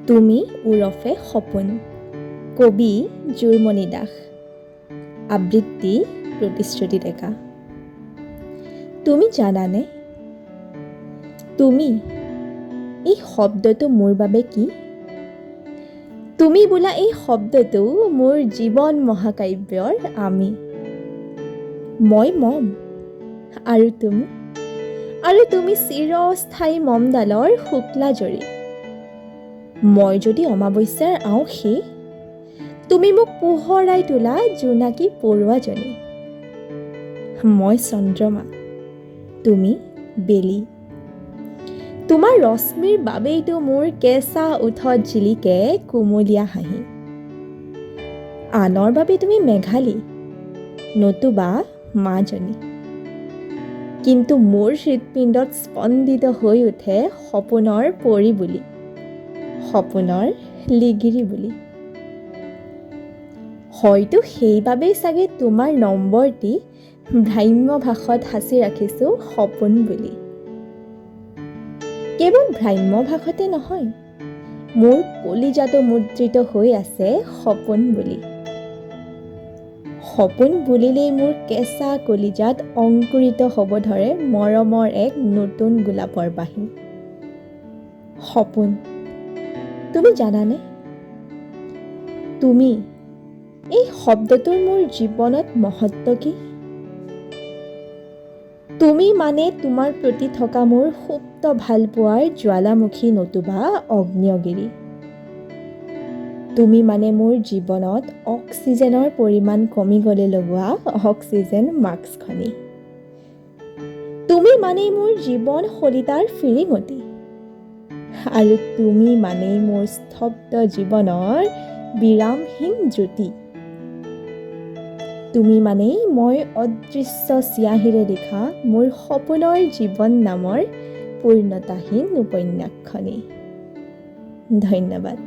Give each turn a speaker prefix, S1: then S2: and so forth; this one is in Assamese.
S1: তুমি ওৰফে সপোন। কবি জোৰমণি দাস। আবৃত্তি প্ৰতিশ্ৰুতি ডেকা। তুমি জানানে, তুমি এই শব্দটো মোৰ বাবে কি? তুমি বোলা এই শব্দটো মোৰ জীৱন মহাকাব্যৰ আমি। মই মম আৰু তুমি চিৰস্থায়ী মমডালৰ শুক্লা জৰী। মই যদি অমাৱস্যাৰ আঁউসী, তুমি মোক পোহৰাই তোলা জোনাকী পৰুৱাজনী। মই চন্দ্ৰমা, তুমি বেলি। তোমাৰ ৰশ্মিৰ বাবেইতো মোৰ কেঁচা ওঁঠত জিলিকে কুমলীয়া হাঁহি। আনৰ বাবে তুমি মেঘালী নতুবা মাজনী, কিন্তু মোৰ হৃদপিণ্ডত স্পন্দিত হৈ উঠে সপোনৰ পৰী বুলি, সপোনৰ লিগিৰি বুলি। হয়তো সেইবাবেই চাগে তোমাৰ নম্বৰটি ভ্ৰাম্য ভাষত সাঁচি ৰাখিছোঁ সপোন বুলি। কেৱল ভ্ৰাম্য ভাষতে নহয়, মোৰ কলিজাতো মুদ্ৰিত হৈ আছে সপোন বুলি। সপোন বুলিলেই মোৰ কেঁচা কলিজাত অংকুৰিত হ'ব ধৰে মৰমৰ এক নতুন গোলাপৰ পাহি। সপোন, তুমি জানানে, তুমি এই শব্দটোৰ মোৰ জীৱনত মহত্ব কি? তুমি মানে তোমাৰ প্ৰতি থকা মোৰ সুপ্ত ভালপোৱাৰ জ্বালামুখী নতুবা আগ্নেয়গিৰি। তুমি মানে মোৰ জীৱনত অক্সিজেনৰ পৰিমাণ কমি গ'লে লগোৱা অক্সিজেন মাস্কখনি। তুমি মানেই মোৰ জীৱন শলিতাৰ ফিৰিঙতি আৰু তুমি মানেই মোৰ স্তব্ধ জীৱনৰ বিৰামহীন জ্যোতি। তুমি মানেই মই অদৃশ্য চিয়াঁহীৰে লিখা মোৰ সপোনৰ জীৱন নামৰ পূৰ্ণতাহীন উপন্যাসখনি। ধন্যবাদ।